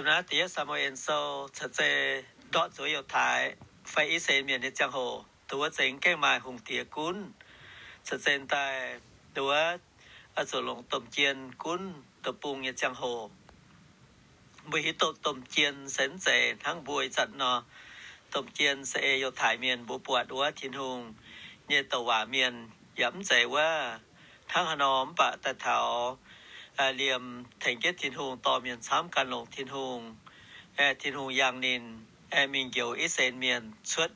Naaiv Da'yietv Saa^mu^en Sou caux zeiz ndortv zuqc Yiutai fai I^saa^laa^en Mienh nyei ziangh hoc, dongh wuov zengx gaengh maaih hungh diex gunv, caux zeiz daaih dongh wuov zuqc longc domh jien gunv deic-bung nyei ziangh hoc. Mbuo hiuv duqv domh jien se mv zeiz hnangv mbuo ih zanc nor. Domh jien se ei Yiutai Mienh mbuo buatc wuov Tin-Hungh nyei douc waac mienh, yaac mv zeiz wuov hnangv haaix nor. Mv baac daaih taux liemh tengx jienv Tin-Hungh dorh mienh camv gan longx Tin-Hungh, Tin-Hungh yangh ninh mingh njoux I^saa^laa^en Mienh cuotv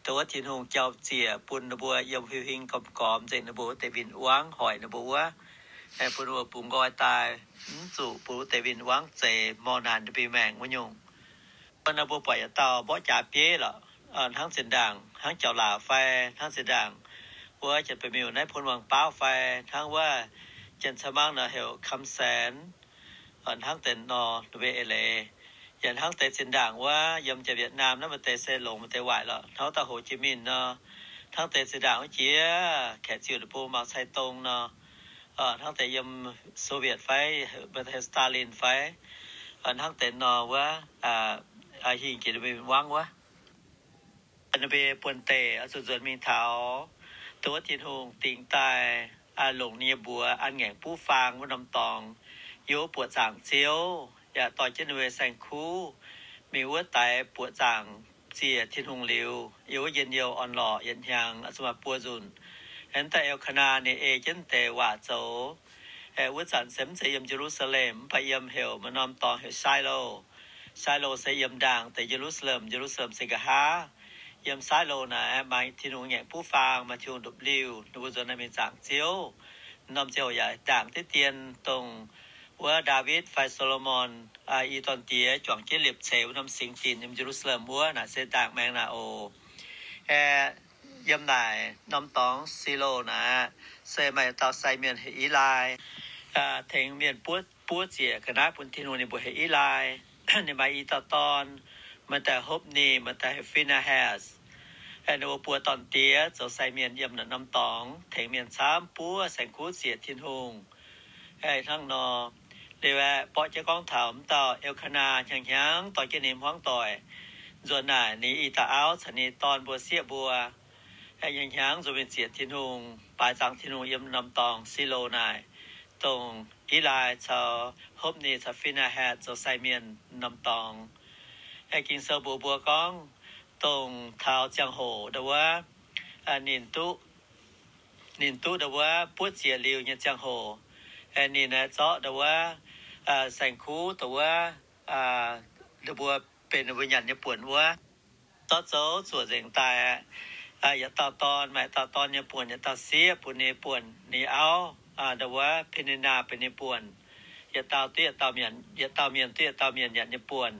dongh wuov Tin-Hungh jauv-ziec bun ninh mbuo yiem huin-huin gormx-gormx nzengc ninh mbuo wuov deix win-wangv, hoic ninh mbuo wuov, bun ninh mbuo bungx nqoi daaih, mv zuqc bun wuov deix win-wangv zeix, morc naanc ninh mbuo maengc wuov nyungc. Mv baac naaiv mbuo buatc yietc dauh mborqv jaax bieiv lorqc, hnangv zinh ndaangc hnangv Jauv-Laac fai hnangv zinh ndaangc wuov Janx-Baeqc Miuh naaiv Pon Wangh Baauv fai hnangv wuov Janx-Cau Mangv nor heuc Kam Saen, hnangv deix nor ninh mbuo eix leiz. Yaac hnangv deix zinh ndaangc wuov yiem Janx-Vietnam naaiv maaih deix se longx maaih deix waaic lorqc, hnangv dauh Hồ Chí Minh nor, hnangv deix zinh ndaangc wuov jiex Kaeqv Ziuh Ninh Bung Mao Zedong nor, hnangv deix yiem Soviet fai maaih deix Stalin fai hnangv deix nor wuov, hingh jiex ninh mbuo win-wangv wuov. Ninh mbuo buonv-deic oix zuqc nzuonx mingh taux dongh wuov Tin-Hungh dingc daaih longc ninh nyei mbuox an ngaengc buv faang wuov norm dorngx, yiem wuov buoqc zaangc Ziouv, yaac dorh jienv ninh mbuo saeng-kuv mingh wuov daix buoqc zaangc ziec Tin-Hungh liuz, yiem wuov njien-youh orn-lorqc yietc hnyangx oix zuqc maaih buo nzunc. Hnangv daaih Elkana ninh ei jienv deix waac zoux. Wuov zanc se mv zeiz yiem Ye^lu^saa^lem, mv baac yiem heuc maaih norm dorngx heuc Shiloh. Shiloh se yiem ndaangc deix Ye^lu^saa^lem. Ye^lu^saa^lem se nqa'haav. Yiem Shiloh naaic maaih Tin-Hungh ngaengc buv faang, maaih Tin-Hungh ndopv-liuh, ninh mbuo nzuonx naaic mingh zaangc Ziouv. Norm ziouc yaac ndaangc diqv dien dongh wuov Ndaawitv fai Saa^lo^morn i dorn-diex juangc jienv liepc ceix wuov norm singx dinc yiem Ye^lu^saa^lem wuov, naaic se ndaangc maengx naaic oc. Aeqv, yiem naaic norm dorngx Shiloh naaic se maaih dauh sai mienh heuc Elai, tengx mienh buov, buov ziec ga'naaiv bun Tin-Hungh, ninh mbuox heuc Elai. Ninh maaih i dauh dorn, maaih daaih Hopni, maaih daaih Phinehas. Ninh mbuo buo dorn-diex zoux sai mienh yiem naaic norm dorngx, tengx mienh camv buov saeng-kuv ziec Tin-Hungh. Hnangv nor, liuz aeqv, borqv jienv gorngv taux m'dauh Elkana hnyangx-hnyangx dorh jienv ninh hmuangv doic nzuonx naaic ninh i dauh auv caux ninh dorn mbuo sieqv mbuo, hnyangx-hnyangx nzuonx mingh ziec Tin-Hungh, baaix zaangc Tin-Hungh yiem norm dorngx Shiloh naaic, dongh Elai caux Hopni caux Phinehas zoux sai mienh norm dorngx. Ging-Sou mbuox mbuo gorngv, dongh taux ziangh hoc ndau wuov, ninh duqv, ninh duqv ndau wuov buov ziec liuz nyei ziangh hoc, ninh aeqv, zorqv ndau wuov saeng-kuv ndau wuov, ninh mbuo benx ninh mbuo nyanc nyei buonc wuov, zorqv zouv zuoqc nzengc daaih, yietc dauh dorn maaih yietc dauh dorn nyei buonc, yietc dauh sieqv bun ninh buonc, ninh auv ndau wuov Peninaa benx ninh buonc. Yietc dauh duqv yietc dauh mienh, yietc dauh mienh duqv yietc dauh mienh nyanc nyei buonc.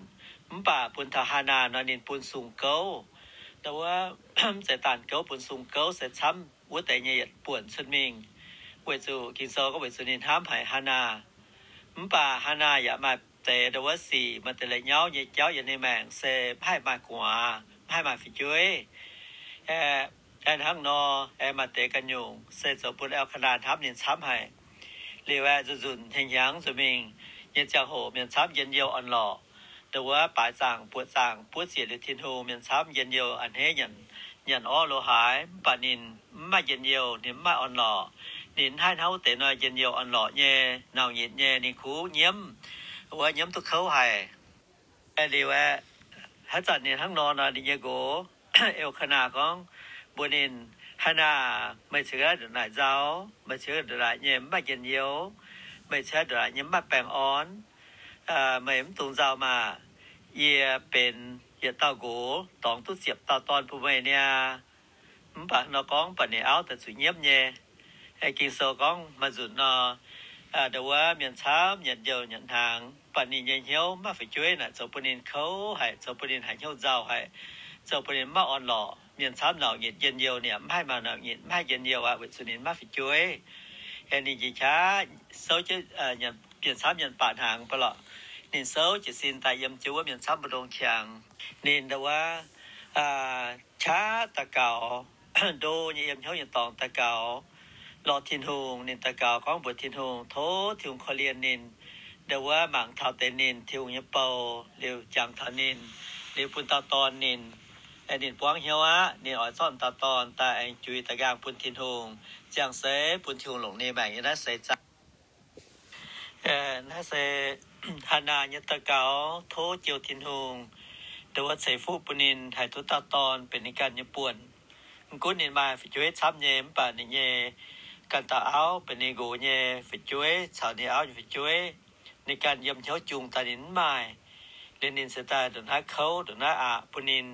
Mv baac bun taux Haanaa nor ninh bun sung gouv. Ndau wuov, mv zeiz daanh gouv, bun sung gouv se camv wuov deix nyei yietc buonc cuotv mingh. Weic zuqc Ging-Sou gorngv weic zuqc ninh hnamv haic Haanaa. Mv baac Haanaa yaac maaih deix ndau wuov sic, maaih deix la'nyauv nyei jauv yiem ninh maengc se mv haih maaih gu'nguaaz, mv haih maaih fu'jueiv. Aeqv, hnangv nor, aeqv, maaih deix ganh nyungc se zoux bun Elkana hnamv ninh camv haic. Liuz aeqv, nzunc-nzunc hnyangx-hnyangx nzuonx mingh nyei ziangh hoc mienh camv njien-youh orn-lorqc. Ndau wuov baaix zaangc buoqc zaangc buov ziec liuz Tin-Hungh, mienh camv njien-youh a'hneiv nyanc, nyanc orv lo haaix. Mv baac ninh mv maaih njien-youh, ninh mv maaih orn-lorqc. Ninh mv haih hnangv wuov deix nor njien-youh orn-lorqc nyei, nauc nyitc nyei, ninh kuv nyiemv, wuov nyiemv duqv kouv haic. Aeqv, liuz aeqv, haaix zanc ninh hnangv nor nor, ninh nyei nqox Elkana gorngv mbuox ninh, Haanaa, meih cingx naaic nzauh, meih cingx naaic nyei mv maaih njien-youh, meih cingx naaic nyei mv maaih baengh orn, meih mv dungx nzauh maah! Yie benx yietc dauh nqox, dorngx duqv ziepc dauh dorn bun meih niaa. Mv baac nor gorngv, mv baac ninh auv daaih zuqc nyiemv nyei. Ging-Sou gorngv maaih nzunc nor, ndau wuov mienh camv nyanc njouh nyanc hnaangx, mv baac ninh nyei hnyouv mv maaih fu'jueiv naaic, zoux bun ninh kouv haic, zoux bun ninh haiz hnyouv nzauh haic, zoux bun ninh mv maaih orn-lorqc. Mienh camv nauc nyitc njien-youh, ninh yaac mv haih maaih nauc nyitc, mv haih njien-youh aqv, weic zuqc ninh mv maaih fu'jueiv. Ninh jiex qaqv souv jienv mienh camv nyanc baac hnaangx ba'lorqc. Ninh souv jiez sin daaih yiem jienv wuov mienh camv mbu'ndongx qangx. Ninh ndau wuov qaqv daux gaux, ndo nyei yiem hnyouv nyei dorngx daux gaux lorz Tin-Hungh. Ninh daux gaux gorngv mbuox Tin-Hungh, tov Tin-Hungh korv-lienh ninh, Ndau wuov mangc taux deix ninh, Tin-Hungh nyei bou, liuz jangx taux ninh, liuz bun dauh dorn ninh, ninh buangv hnyouv aqv. Ninh oix zorqv dauh dorn daaih aengx juix da'nqaang bun Tin-Hungh, ziangh seix bun Tin-Hungh longc ninh maengc nyei naaiv seix zaangc. Naaiv se Hannaa nyei daux gaux tov Ziouv Tin-Hungh, ndau wuov ceix fuqv bun ninh haih duqv dauh dorn benx ninh ganh nyei buonc. Mv gunv ninh maaih fu'jueiv camv nyei, mv baac ninh nyei ganh dauh auv benx ninh nqox nyei fu'jueiv caux ninh auv nyei fu'jueiv, ninh ganh yiem hnyouv jung daaih ninh mv maaih. Liuz ninh se daaih ndongc naaiv kouv ndongc naaiv aqc bun ninh.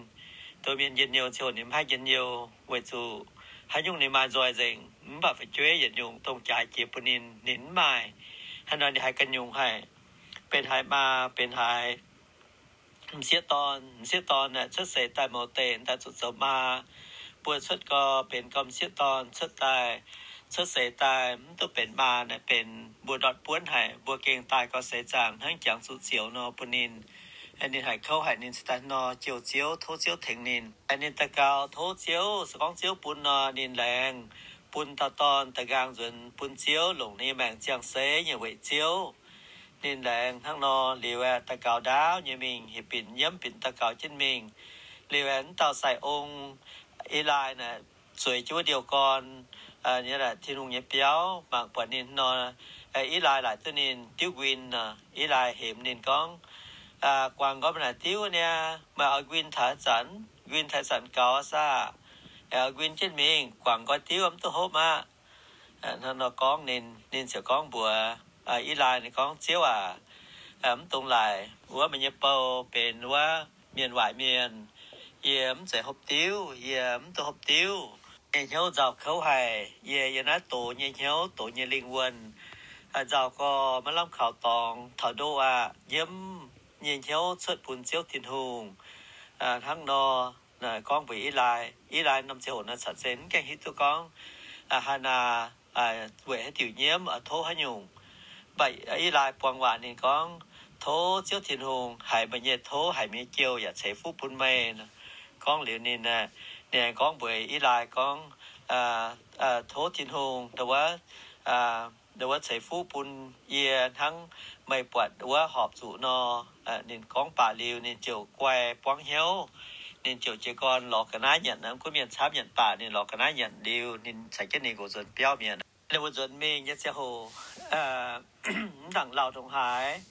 Nduov mienh njien-youh ziouc ninh mv haih njien-youh weic zuqc haaix nyungc ninh maaih nzoih nzengc, mv baac fu'jueiv yietc nyungc dongh jaaix jiex bun ninh, ninh mv maaih. Hnangv nor ninh haiz ganh nyungc haic, benx haiz maa, benx haiz m'sieqv dorn. M'sieqv dorn aeqv, cuotv seix daaih mouz deic daaih zuqc zoux maa. Mbuo cuotv gau benx gau m'sieqv dorn cuotv daaih, cuotv seix daaih mv duqv benx maa naaic, benx mbuo ndortv buonv haic, mbuo gengh daaih gau seix zaangc hnangv jangx zuqc zioux nor bun ninh. Ninh haiz kouv haic, ninh cingx daaih nor jouh Ziouv, tov Ziouv tengx ninh. Ninh daux gaux tov Ziouv, se gorngv Ziouv bun nor ninh laengz, bun dauh dorn da'nqaang nzuonx bun Ziouv longc ninh nyei maengc ziangh seix nyei weic Ziouv. Ninh laengz hnangv nor liuz aeqv, daux gaux ndaauv nyei mingh, heuc binc nyiemv binc daux gaux jienv mingh. Liuz aeqv, mv dauh sai-ong, Elai naaic, zueiz jienv wuov ndiouh gorn, Tin-Hungh nyei biauv, mangc buatc ninh nor, Elai laaic duqv ninh diuv nquin nor. Elai hemx ninh gorngv, Guangc nqoi naaic diuv niaa, meih oix nquin taux zanc, nquin taux zanc gaux saah? Oix nquin jienv mingh, guangc nqoi diuv mv duqv hopv aqv. Hnangv nor gorngv ninh, ninh ziouc gorngv mbuox Elai, ninh gorngv, Ziouv aac, mv dungx laaic wuov meih nyei bou benx wuov mienh waaic mienh. Yie mv zeiz hopv diuv, yie mv duqv hopv diuv. Nyei hnyouv nzauh kouv haic. Yie, yie naaiv doz nyei hnyouv, doz nyei lingh wuonh nzauh gau, maiv lamh kaux dorngx taux ndoqv aqv. Nyiemv nyei hnyouv cuotv bun Ziouv Tin-Hungh. Hnangv nor, gorngv mbuox Elai. Elai norm ziangh hoc nor caux zinh mv gaengh hiuv duqv gorngv Hannaa weic haaix diuc nyiemv, tov haaix nyungc. Mv baac Elai buang waac ninh gorngv, Tov Ziouv Tin-Hungh haiz meih nyei tov, haiz meih nyei jouh yaac ceix fuqv bun meih. Gorngv liuz ninh, ninh gorngv mbuox Elai gorngv, Tov Tin-Hungh ndau wuov ceix fuqv bun yie hnangv meih buatc wuov horpc zuqc nor. Ninh gorngv baac liuz ninh ziouc guai buangv hnyouv. Ninh ziouc jiez gorn lorz ga'naaiv nyanc. Gunv mienh camv nyanc baac ninh lorz ga'naaiv nyanc liuz ninh caux jienv ninh nqox nzuonx biauv mi'aqv. Ninh mbuo nzuonx mingh nyei ziangh hoc, mv dangc lauh ndongc haaix,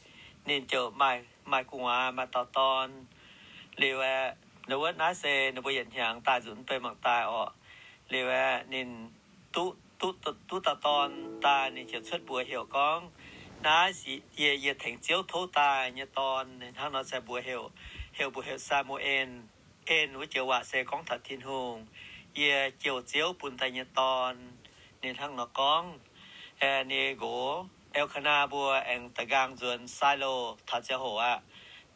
ninh ziouc maaih, maaih gu'nguaaz, maaih dauh dorn. Liuz aeqv, ndau wuov naaiv se ninh mbuo yietc hnyangx daaih nzunc mv bei mangc daaih orqc. Liuz aeqv, ninh duqv, duqv, duqv dauh dorn daaih, ninh ziouc cuotv mbuox heuc gorngv, Naaiv yie, yie tengx Ziouv tov daaih nyei dorn. Hnangv nor se mbuox heuc, heuc mbuox heuc Saa^mu^en. En wuov joux waac se gorngv taux Tin-Hungh, yie jouh Ziouv bun daaih nyei dorn. Ninh hnangv nor gorngv. Ninh nqox, Elkana mbuo aengx da'nqaang nzuonx Silo taux ziangh hoc aqv,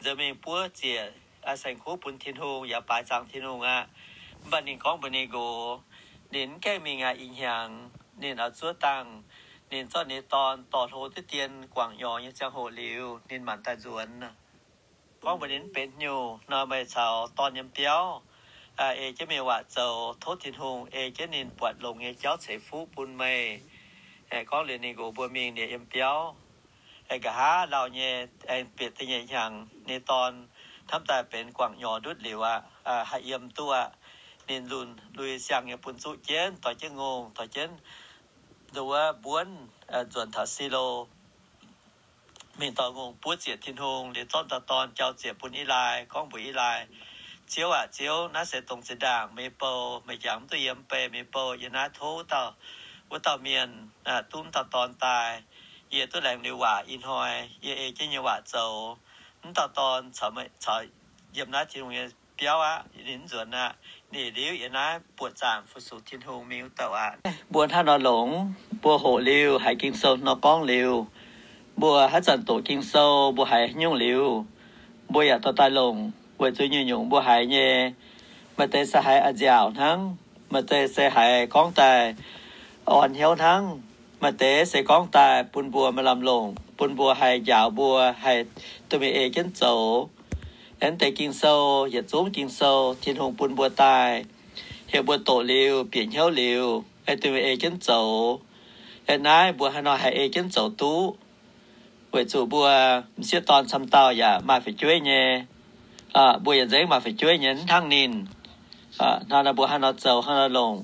nzuonx mingh buov ziec saeng-kuv bun Tin-Hungh yaac baaix zaangc Tin-Hungh aqv. Mv baac ninh gorngv mbuox ninh nqox, ninh mv gaengh mingh aqv. Ih hnyangx ninh oix zuov dangh ninh zorqv ninh dorn dorh hlo diqv dien guangc nyorx nyei ziangh hoc liuz, ninh maanc daaih nzuonx. Gorngv mbuox ninh, Mv benx haaix nyungc nor, meih caux dorn yiem biauv, ei jienv mingh waac zoux, tov Tin-Hungh ei jienv ninh buatc longx nyei jauv ceix fuqv bun meih. Gorngv liuz ninh nqox mbuo mingh liuz yiem biauv. Nqa'haav lauh nyei, aengx bieqc da'nyeic hnyangx, ninh dorn hnamv daaih benx guangc nyorx ndutv liuz aqv, haih yiem duqv aqv. Ninh lunx lui siang nyei bun zuqv jienv, dorh jienv ngongh, dorh jienv nduov mbuonv nzuonx taux Silo. Mingh dorh ngongh buov ziec Tin-Hungh liuz, zorqv dauh dorn jauv ziec bun Elai, gorngv mbuox Elai, Ziouv aac, Ziouv, naaiv se dongh zinh ndaangc meih bou, meih jangx mv duqv yie mv bei meih bou. Yie naaiv tov dauh, wuov dauh mienh duqv mv dauh dorn daaih. Yie duqv laengz liuz waac ih hnoi yie ei jienv nyei waac zoux. Mv dauh dorn caux meih caux yiem naaiv Tin-Hungh nyei biauv aqv. Ninh mv nzuonx aqv. Ninh liuz yie naaiv buoqc zaangc fu-sux Tin-Hungh mingh wuov douc aqv. Mbuo hnangv nor longx, mbuo hoqc liuz haiz Ging-Sou nor gorngv liuz, mbuo haaix zanc doqc Ging-Sou mbuo haiz haaix nyungc liuz, mbuo yaac dorh daaih longc, weic zuqc nyungc-nyungc mbuo haiz nyei, maaih deix se haiz a'nziaauc hnangv, maaih deix se haiz gorngv daaih orn hnyouv hnangv, maaih deix se gorngv daaih bun mbuo maaih lamh longc, bun mbuo haih njaaux mbuo haih duqv mingh ei jienv zoux. Aengx deix Ging-Sou, yietc zungv Ging-Sou Tin-Hungh bun mbuo daaih, heuc mbuo doqc liuz, bieqc hnyouv liuz, duqv mingh ei jienv zoux. Aengx naaiv mbuo haaix nor haih ei jienv zoux duqv? Weic zuqc mbuo m'sieqv dorn camv dauh yaac maaih fu'jueiv nyei. Mbuo yietc nzengc maaih fu'jueiv nyei, mv hnangv ninh. Hnangv naaiv mbuo hnangv nor zoux, hnangv nor longc.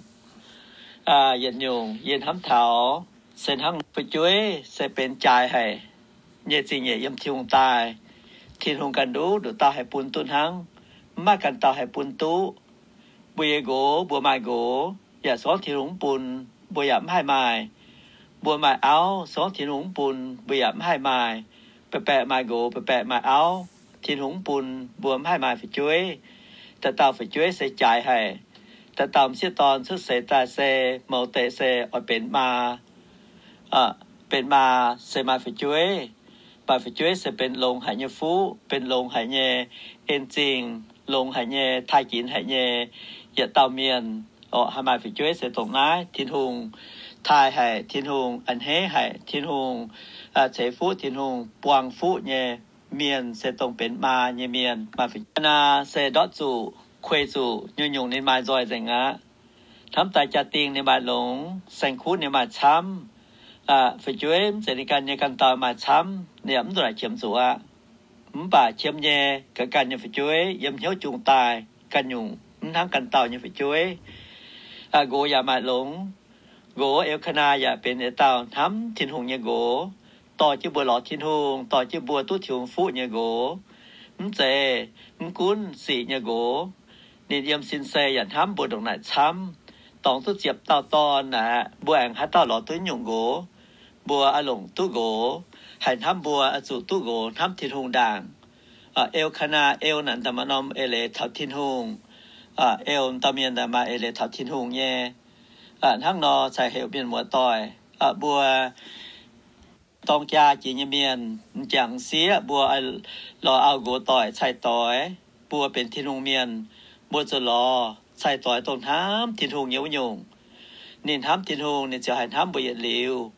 Yietc nyungc yie hnamv taux se hnangv fu'jueiv se benx jaaix haic nyei zingh nyeic yiem Tin-Hungh daaih. Tin-Hungh ganh nduqc nduqc dauh haih bun duqv hnangv, mv maaih ganh dauh haih bun duqv. Mbuo nyei nqox, mbuo maaih nqox yaac se gorngv Tin-Hungh mv bun, mbuo yaac mv haih maaih. Mbuo maaih auv, se gorngv Tin-Hungh mv bun, mbuo yaac mv haih maaih. Baeqc baeqc maaih nqox, baeqc baeqc maaih auv, Tin-Hungh mv bun, mbuo mv haih maaih fu'jueiv. Dauh dauh fu'jueiv se jaaix haic. Dauh dauh m'sieqv dorn cuotv seix daaih se mouz deix se oix benx maa. Benx maa se maaih fu'jueiv. Maaih fu'jueiv se benx longx haic nyei fuqv, benx longx haic nyei en-zingh, longx haic nyei, taaih ginx haic nyei yietc dauh mienh. Orqc, haih maaih fu'jueiv se dongh naaiv. Tin-Hungh taaih haic, Tin-Hungh a'hneiv haic, Tin-Hungh ceix fuqv, Tin-Hungh buang fuqv nyei mienh se dongh benx maa nyei mienh. Maaih fu'jueiv naaic se ndortv zuqc, kuei zuqc, nyungc-nyungc ninh maaih nzoih nzengc aqv. Hnamv daaih jaa-dingh ninh maaih longx, saeng-kuv ninh maaih camv. Fu'jueiv mv zeiz ninh ganh nyei, ganh dauh maaih camv, ninh yaac mv duqv naaic qiemx zuqc aqv. Mv baac qiemx nyei ga'ganh nyei fu'jueiv yiem hnyouv jungx daaih ganh nyungc mv hnangv ganh dauh nyei fu'jueiv. Nqox yaac maaih longx. Nqox Elkanaa yaac benx yietc dauh hnamv Tin-Hungh nyei nqox, dorh jienv mbuo lorz Tin-Hungh, dorh jienv mbuo duqv Tin-Hungh fuqv nyei nqox. Mv zeiz mv gunv sic nyei nqox. Ninh yiem sin se yaac hnamv mbuo ndongc naaic camv. Dorngx duqv ziepc dauh dorn aqv, mbuo aengx haaix dauh lorz duqv nyungc nqox? Mbuo oix longc duqv nqox, haih hnamv mbuo oix zuqc duqv nqox hnamv Tin-Hungh ndaangc. Elkanaa, El naaic daaih maaih norm eix leiz taux Tin-Hungh. El dauh mienh daaih maaih eix leiz taux Tin-Hungh nyei. Hnangv nor cai heuc mienh muoz-doic, mbuo dorng jaa jiex nyei mienh, m'jangc m'sieqv, mbuo lorz auv-nqox doic cai-doix, mbuo benx Tin-Hungh mienh, mbuo zuqc lorz cai-doix dongh hnamv Tin-Hungh nyei wuov nyungc. Ninh hnamv Tin-Hungh, ninh ziouc haih hnamv mbuo yietc liuz.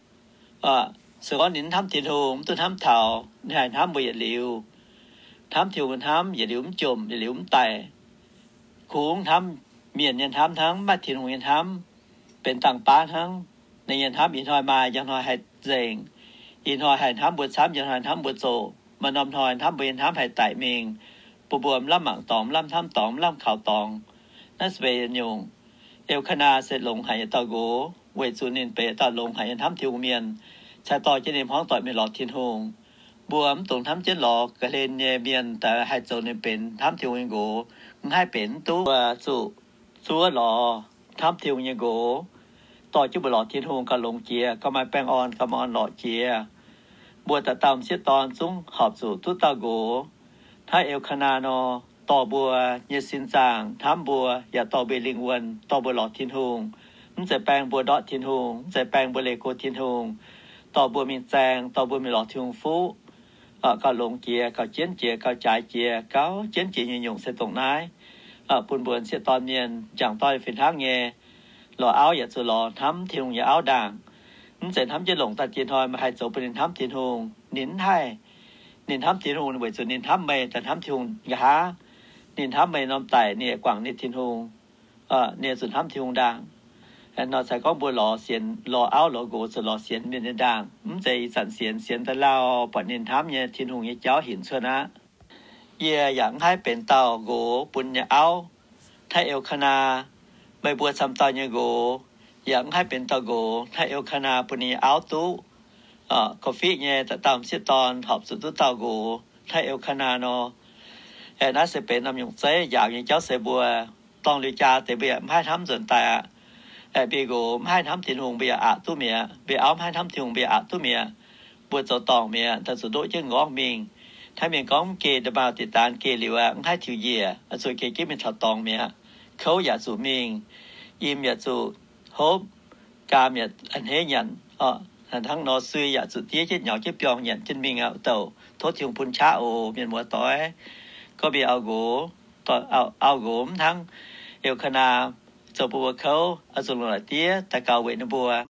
Se gorngv ninh mv hnamv Tin-Hungh, mv duqv hnamv taux, ninh haih hnamv mbuo yietc liuz. Hnamv Tin-Hungh hnamv yietc liuz mv jomc, yietc liuz mv daic. Kungx hnamv mienh nyei hnamv hnangv, mv maaih Tin-Hungh nyei hnamv. Benx dangh baav hnangv. Ninh nyei hnamv ih hnoi maaih, njang hnoi haih nzengc. Ih hnoi haih hnamv mbuo camv, njang hnoi hnamv mbuo zoqc. Maaih norm hnoi hnamv mbuo nyei hnamv haih daic mingh, bun mbuo mv lamh mangc dorngx, mv lamh hnamv dorngx, mv lamh kaux dorngx. Naaiv se benx yietc nyungc. Elkanaa se longx haic yietc dauh nqox, weic zuqc ninh benx dauh longx haic nyei hnamv Tin-Hungh mienh, cai dorh jienv ninh hmuangv doic mingh lorz Tin-Hungh. Mbuo mv dungx hnamv jienv lorz ga'hlen nyei mienh daaih haih zoux ninh benx hnamv Tin-Hungh nyei nqox, mv haih benx mv duqv. Mbuo zuqc zuov lorz hnamv Tin-Hungh nyei nqox, dorh jienv mbuo lorz Tin-Hungh gauh longx jiex, gauh maaih baengh orn, gauh maaih orn-lorqc jiex. Mbuo dauh dauh m'sieqv dorn zungv horpc zuqc duqv dauh nqox. Hnangv Elkanaa nor, dorh mbuo nyei sin zaangc hnamv mbuo, yaac dorh mbuo lingh wuonh, dorh mbuo lorz Tin-Hungh. Mv zeiz baeng mbuo ndortv Tin-Hungh, mv zeiz baeng mbuo leih go Tin-Hungh, dorh mbuo mingh zaeng, dorh mbuo mingh lorz Tin-Hungh fuqv. Gauh longx jiex, gauh jienv jiex, gauh jaaix jiex, gauh jienv jiex nyei nyungc se dongh naaiv. Bun mbuo m'sieqv dorn mienh, m'jangc dorn fih hnangv nyei, lorz auv yaac zuqc lorz hnamv Tin-Hungh nyei auv ndaangc. Mv zeiz hnamv jienv longc daaih dieh hnoi meih haih zoux bun ninh hnamv Tin-Hungh. Ninh mv haih. Ninh hnamv Tin-Hungh weic zuqc ninh hnamv meih daaih hnamv Tin-Hungh nqa'haav. Ninh hnamv meih norm daic ninh yaac guangc ninh Tin-Hungh. Ninh zuqc hnamv Tin-Hungh ndaangc. Nor cai gorngv mbuo lorz sienx, lorz auv lorz nqox zuqc lorz sienx mienh nyei ndaangc. Mv zeiz ih zanc sienx, sienx daaih lauh buatc ninh hnamv nyei Tin-Hungh nyei jauv hinc cuotv aqv. Yie yaac mv haih benx dauh nqox bun nyei auv hnangv Elkanaa. Meih mbuo camv dauh nyei nqox yaac mv haih benx dauh nqox hnangv Elkanaa bun ninh nyei auv duqv. Korv-fiqv nyei dauh dauh m'sieqv dorn horpc zuqc duqv dauh nqox hnangv Elkanaa nor. Aeqv, naaiv se benx norm nyungc zeiv njaaux nyei jauv se mbuo dorng liuz jaa deix mbuo yaac mv haih hnamv nzuonx daaih aqv. Aeqv, mbuo nqox mv haih hnamv Tin-Hungh mbuo yaac aqc duqv mi'aqv. Mbuo auv mv haih hnamv Tin-Hungh mbuo yaac aqc duqv mi'aqv. Mbuo zoux dorngc mi'aqv, daaih zuqc ndoqv jienv m'nqorngv mingh. Hnangv mienh gorngv, mv geh nda'maauh diqc daanx geh liuz aqv, mv haih tiux njiec, zuqc geh jienv mingh taux dorngx mi'aqv. Kouv yaac zuqc mingh, im yaac zuqc hopv, gaam yaac a'hneiv nyanc. Hnangv nor sui yaac zuqc diev jienv nyaux jienv biorngh nyanc jienv mingh aqv. Douc tov Tin-Hungh bun qaqv oc, mienh muoz doic. Gorngv mbuo auv-nqox, auv-nqox mv hnangv Elkanaa zoux bun mbuo kouv, oix zuqc longc naaic diev daaih gaux weic ninh mbuo.